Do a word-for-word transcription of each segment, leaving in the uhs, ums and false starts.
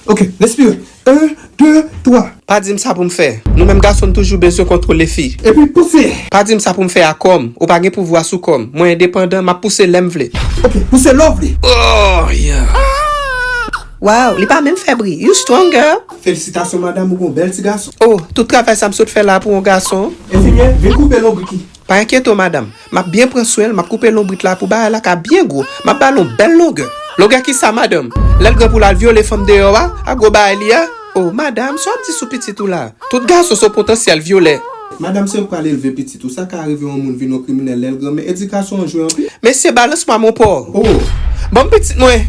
Ok, respire. En, de, twa. Pa di m sa pou m fè. Nou menm gason, n toujou bezwen kontwole fi. Epi pouse. Pa di m sa pou m fè a kò m. Ou pa gen pouvwa sou kò m. Mwen endepandan, m ap pouse lè m vle. Ok, pouse lè w vle. Oh, yeah. Wow, li pa menm fè bri. You strong, girl. Felisitasyon, madanm, ou gon bèl ti gason. Oh, tout travay sa m sot fè la pou yon gason. Enfimyè, vin koupe lonbrik li. Pa enkyete w, madanm. M ap byen pran swen l, m ap koupe lonbrit la pou bagay la ka byen gwo. M ap ba l yon bèl longè. Longè ki sa, madanm? Lè l gran pou l al vyole fanm deyò a, a gwo bagay li a? Oh, madanm, sa w ap di sou pitit ou la? Tout gason se yon potansyèl vyolè. Madanm, se ou k pral elve pitit ou. Sa ka rive yon moun vin yon kriminèl lè l gran, men edikasyon an jwe anpil. Mesye, balance-moi, mon porc. Oh. Ban m pitit mwen.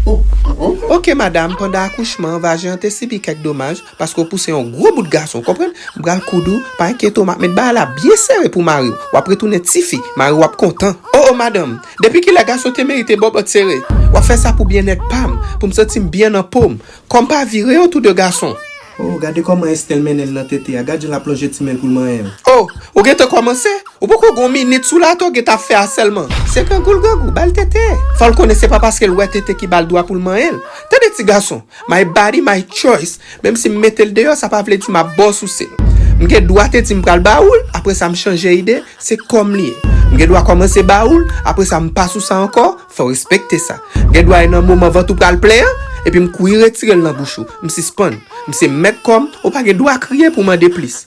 Oh, ah bon? Ok, madanm, pandan akouchman an, vajen an te sibi kèk domaj. Paske w pouse yon gwo bout gason, w konprann? M pral koud ou, pa enkyete w, m ap met bagay la byen sere pou mari w. W ap retounen tifi, mari w ap kontan. O, o, madanm, depi kilè gason te merite bòbòt sere? W ap fè sa pou byennèt pa m, pou m santi m byen nan po m. Kò m pa vire otou de gason. O, gade kòman Estelle mennen l nan tete a, gad jan l ap lonje ti men l pou l manyen l. O, ou gentan kòmanse? Ou poko gon minit sou la, atò w gentan ap fè a sèlman. Se grangou l grangou, ba l tete. Fò l konnen se pa paske l wè tete ki ba l dwa pou l manyen l. Tande ti gason, my body, my choice. Menm si m mete l deyò, sa pa vle di m ap ba w souse l. M gen dwa te di m pral ba ou l, apre sa m chanje ide, se kò m li ye. M gen dwa kòmanse ba ou l, apre sa m pa sou sa ankò, fò w respekte sa. M gen dwa e nan moman vant ou pral plen an, epi m kouri retire l nan bouch ou. M sispann. M se mèt kò m, ou pa gen dwa kriye pou mande plis.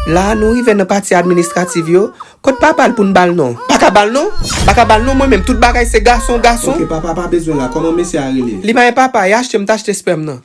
La, nou rive nan pati administratif yo. Kot papa l pou n ba l non? Pa ka ba l non? Pa ka ba l non, mwen menm, tout bagay se gason, gason. Ok, papa pa bezwen la. Kòman mesye a rele? Li pa gen papa, e achte m t achte spèm nan.